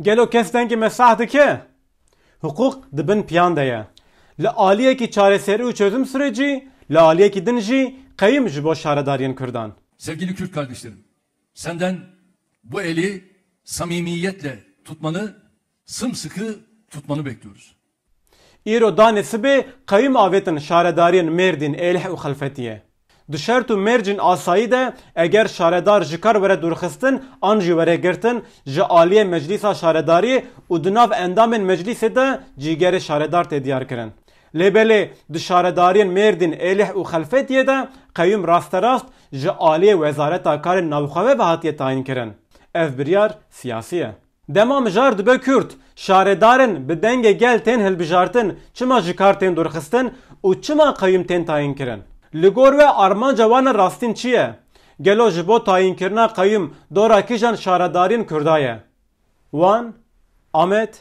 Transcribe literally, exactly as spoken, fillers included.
Gelo kes dengê me sah dike? Hiqûq di bin piyan de ye. Li aliyekî çareserî û çözüm sürecî, li aliyekî din jî qeyûm ji bo şaredariyên Kurdan. Sevgili Kürt kardeşlerim, senden bu eli samimiyetle tutmanı, sımsıkı tutmanı bekliyoruz. Îro danê sibê qeyûm avêtin şaredariyên Mêrdîn, Êlih û Xelfetiyê. Di şert û mercên asayî de eger şaredar ji kar were dûrxistin an jî were girtin, ji aliyê meclîsa şaredariyê û di nav endamên meclîsê de cîgerê şaredar tê diyar kirin. Lê belê di şaredariyên Mêrdîn, Êlih û Xelfetiyê de qeyûm rasterast ji aliyê Wezareta Karên Navxwe ve hatiye tayîn kirin. Ev biryar siyasî ye. Dema mijar dibe kurt, şaredarên bi dengê gel tên hilbijartin, çima ji kar tên dûrxistin û çima qeyûm tên tayîn kirin? Li gor we armanca wan a rastîn çi ye? Gelo ji bo tayînkirina qeyûm dora kîjan şaredariyên Kurda ye? Wan, Amed,